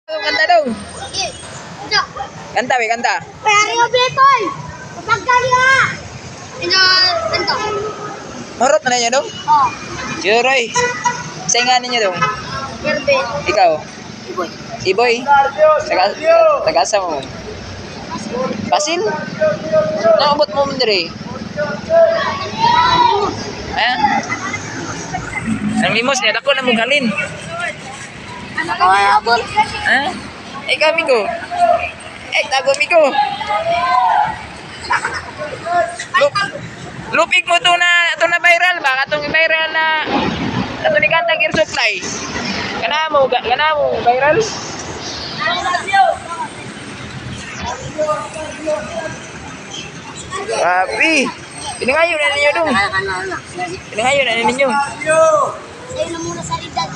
Kanta dong. Kanta, we, kanta. Pare mo bitoy. Pagkali ha. Ina kanta. Harap na ninyo dong. Oh, Juroy. Sa nga ninyo dong. Yerbe. Ikaw. Iboy. Iboy. Taga, taga-asa mo. Basil? Naabot mo man dire. Ha? Ang limos niya, dako na mong halin. Ano ka abot? Ha? Ikaw, amigo. Eh, tago, amigo. Lup lupig mo to na viral ba? Katong viral na kato ni Kanta Gear Supply. Kana mo, kana mo viral. Grabe. Pinangayo na ninyo dong. Pinangayo na ninyo. Sa'yo na muna sa ridad.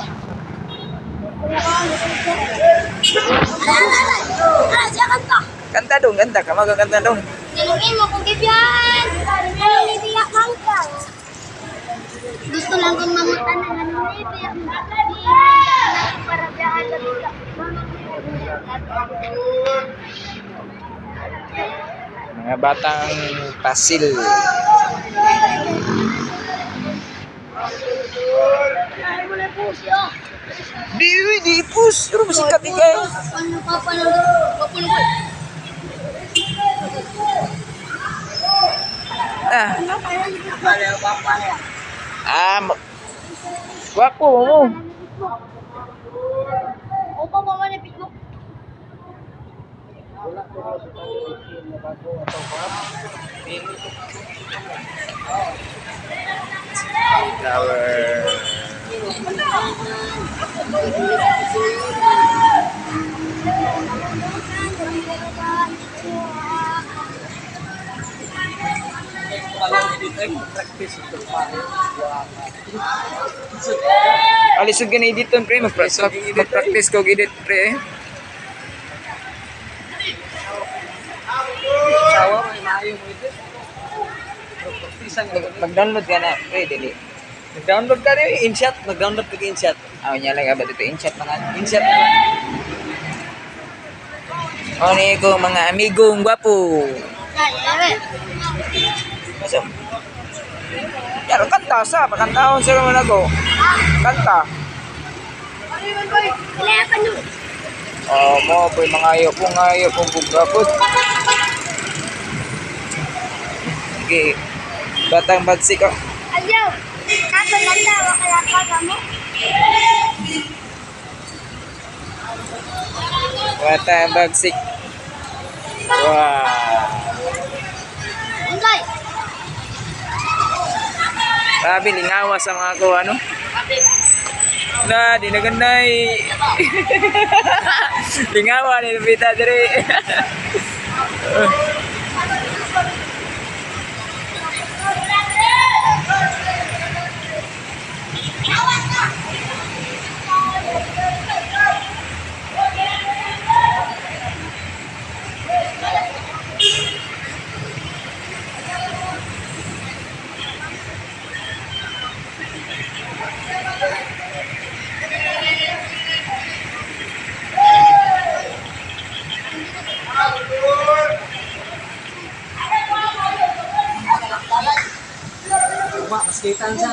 Siya kanta. Kanta dong, kanta ka magkanta dong. Nalungin mo kung bibiyaan. Anong ibiyak kang ka? Gusto lang kong mangutan ng anong ibiyak mo. Para biyahan ka dito. Mga batang pasil. Ay, mo na po siya. Di, di pus. Pero masikat ikaw. Ano pa pala? Papulong. Ah. Ah, Gwapo mo. Opo, mama na Facebook. Tower. Alisod ka na edit pre. Mag-practice ko edit, pre. Mag-download ka na, pre, dili. Nag-download ka rin, InShot. Nag-download ka InShot. Aw niya lang ba dito InShot mga InShot na lang. O ni ko mga amigong gwapo. Masa? Yaro kanta sa pakantahon sa man ako. Kanta. Oh, mo po'y mga ayo po nga ayo pong bugapot. Sige. Batang bagsik oh. Ayaw! Kato lang daw, wakala ka mo. Batang bagsik. Wow. Unday! Grabe, lingawa sa mga ko, ano? Na, di na ganay. Lingawa ni Lupita dire. Mas kita siya.